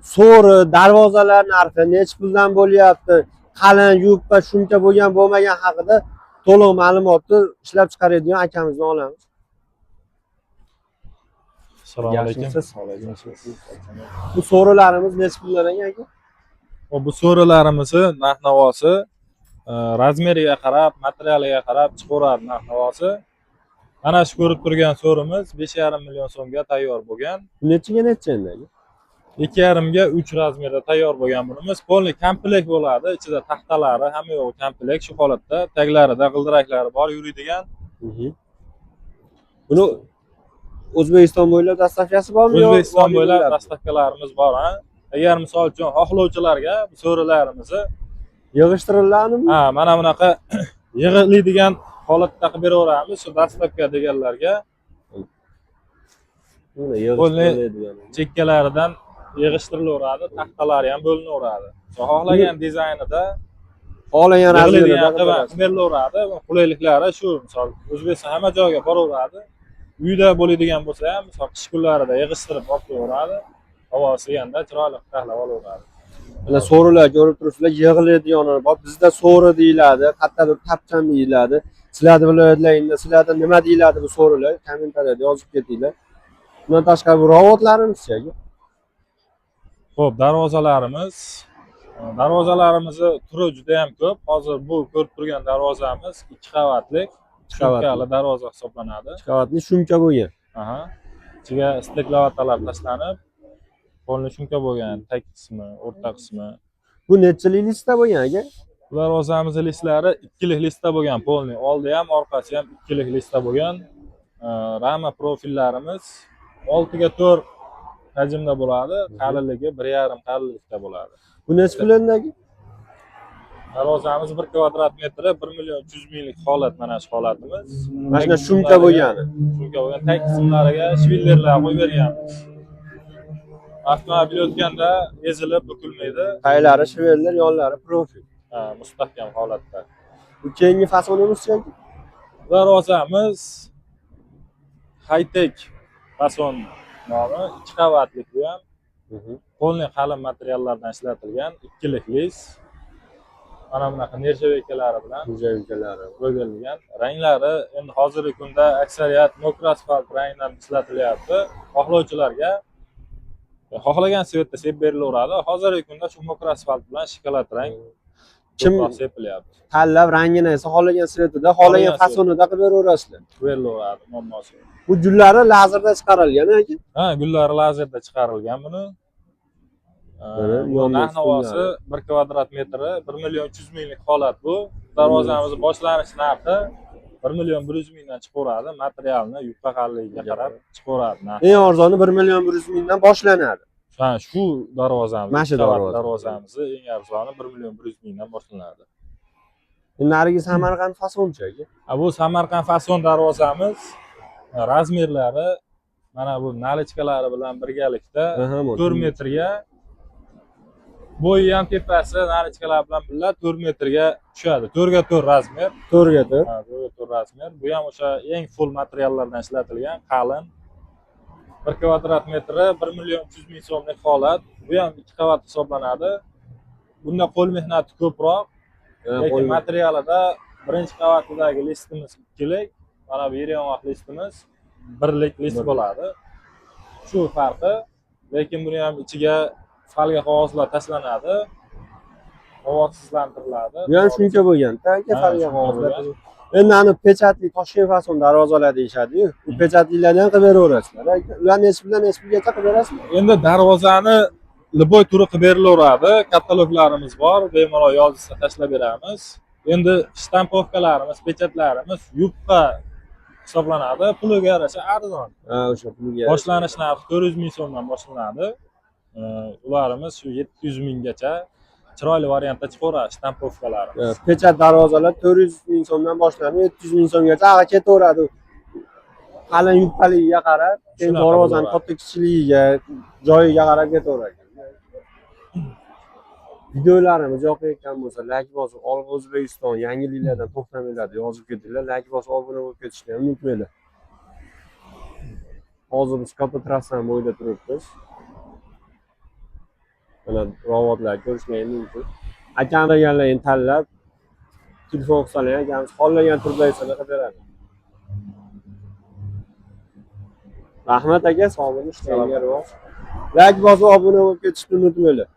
So'ri, darvozalar narxi nechi puldan bo'lyapti, qalin, yupqa, shumka bo'lgan, bo'lmagan haqida to'liq ma'lumotni ishlab chiqaradigan akamizdan olamiz. Assalomu alaykum. Yaxshimisiz? Bu so'rilarimiz nechi puldan ekan, aka? Hop, bu so'rilarimizni narx-navosi размер iga qarab, materialiga qarab chiqaveradi narx-navosi. Mana shu ko'rib turgan so'rimiz 5,5 million so'mga tayyor bo'lgan. Nechiga nechi endi, aka? 2,5 ga 3 размер da tayyor bo'lgan bunimiz. Полный komplekt bo'ladi. Ichida taxtalari, hamma yo'g'i komplekt shu holatda. Taglarida g'ildiraklari bor yuriydigan. Buni O'zbekiston bo'ylab доставка si bormi yo O'zbekiston vodiy bo'ylab bo'ylab? доставка larimiz bor, ha. Agar misol uchun xohlovchilarga bu so'rilarimizni Yig'ishtiriladimi? Ha, mana bunaqa yig'iladigan holatda qilib beraveramiz shu доставка deganlarga. Buni yig'ishtiriladigan. Chekkalaridan yig'ishtirilaveradi, taxtalari ham bo'linaveradi. Xohlagan dizaynida Xohlagan yig'iladigan размер ida qilib berilaveradi. Qulayliklari shu, misol, O'zbekiston hamma joyga boraveradi. Uyda bo'ladigan bo'lsa ham, misol, qish kunlarida yig'ishtirib olib qo'yaveradi. Havo isiganda chiroyli qilib taxlab olaveradi. Mana so'rilar ko'rib turibsizlar, yig'iladigan bor. Bizda so'ri deyiladi, qayerdadir tapchan deyiladi. Sizlarni viloyatlaringda sizlarda nima deyiladi bu so'rilar? Kommentariyada yozib ketinglar. Bundan tashqari bu robotlarimiz-chi, aka? Xo'p, darvozalarimizni turi juda ham ko'p. Hozir bu ko'rib turgan darvozamiz ikki qavatlik, Qavatli. shumkali darvoza hisoblanadi. Ikki qavatli shumka bo'lgan. Aha. Ichiga стекловата lar tashlanib, полный shumka bo'lgan, tag qismi, o'rta qismi. Bu nechilik listda bo'lgan, aka? Bu darvozamizni listlari ikkilik listda bo'lgan, полный. Oldi ham, orqasi ham ikkilik listda bo'lgan. Rama profillarimiz 6 ga 4 hajmda bo'ladi, qalinligi 1,5 qalinlikda bo'ladi. Bu nechi pul endi, aka? Darvozamiz 1 kvadrat metri 1 million 300 minglik holat, mana shu holatimiz. Mana shunda Tag shumka qismlariga- bo'lgani. Shumka bo'lgan. Tag qismlariga швеллер lar qo'yib berganmiz. Avtomobil o'tganda ezilib bukilmaydi. Taglari швеллер, yonlari profil. Ha, mustahkam holatda. Bu keyingi fasonimiz-chi, aka? Darvozamiz high-tech fason nomi, ikki qavatlik bu ham. Полный qalin materiallardan ishlatilgan, ikkilik list. Mana bunaqa нержавейка lari bilan Нержавейка lari. bo'yalgan. Ranglari endi hozirgi kunda aksariyat мокрый asfalt rangidan ishlatilyapti. Xohlovchilarga xohlagan цвет da sepib berilaveradi. Hozirgi kunda shu мокрый asfalt bilan shokolad rang Kim ko'proq sepilyapti. Tanlab rangini esa xohlagan цвет ida, xohlagan Xohlagan fasonida qilib beraverasizlar. Berilaveradi, muammosi yo'q. Bu gullari lazerda chiqarilgan, aka? Ha, gullari lazerda chiqarilgan buni. Mana Bu yonma narx navosi ustunlari. 1 kvadrat metri 1 million 300 minglik holat bu. Darvozamizni boshlanish narxi 1 million 100 mingdan chiqaveradi. Materialni yupqa qalinligiga qarab chiqaveradi narx. Eng arzoni 1 million 100 mingdan boshlanadi. Ha, shu darvozamiz, Mana shu ikki qavatli darvoza. Darvozamizni eng arzoni 1 million 100 mingdan boshlanadi. Narigi Samarqand fasonchi, aka? Ha, bu Samarqand fason darvozamiz размер lari mana bu наличка lari bilan birgalikda 4 metrga, bo'yi ham tepasi наличка lar bilan birga 4 metrga tushadi. 4 ga 4 размер. 4 ga 4. Ha, 4 ga 4 размер. Bu ham o'sha eng full materiallardan ishlatilgan, qalin. 1 kvadrat metri 1 million 300 ming so'mlik holat. Bu ham ikki qavat hisoblanadi. Bunda qo'l mehnati ko'proq, lekin materialida birinchi qavatidagi listimiz ikkilik, mana bu yer yong'oq listimiz birlik list bo'ladi. Shu farqi, lekin buni ham ichiga folga qog'ozlar tashlanadi, ovozsizlantiriladi. Bu ham shuncha bo'lgan. Aka, Ha, folga shuncha qog'ozlar. bo'lgan. Endi ani печать li Toshkent fason darvozalar deyishadi-yu. Bu печать lilarni ham qilib beraverasizlar, aka? Ular nechi puldan nechi pulgacha qilib berasizlar? Endi darvozani любой turi qilib berilaveradi. Kataloglarimiz bor, bemalol yozilsa tashlab beramiz. Endi штамповка larimiz, печать larimiz yupqa hisoblanadi. Puliga yarasha arzon. Ha, o'sha pulga. Boshlanish narxi 400 ming so'mdan boshlanadi. Ularimiz shu 700 minggacha chiroyli variantda chiqaveradi штамповка larimiz. Печать darvozalar 400 ming so'mdan boshlanib 700 ming so'mgacha ag'a ketaveradi. Qalin yupqaligiga qarab, keyin Shunaqa darvozani bo'laveradi. katta kichikligiga, joyiga qarab ketaveradi. Videolarimiz yoqayotgan bo'lsa, layk bosib, Olg'a O'zbekiston yangiliklardan to'xtamanglar deb yozib ketinglar. Layk bosib obuna bo'lib ketishni ham unutmanglar. Hozir biz katta trassani bo'yida turibmiz. Mana robotlar ko'rishlar mumkin. Akam deganlarini tanlab telefon qilsalar, akamiz xohlagan turdagi qilib beradi. Rahmat aka, sog' bo'ling, ishlaringga rivoj. Layk bosib obuna bo'lib ketishni unutmanglar.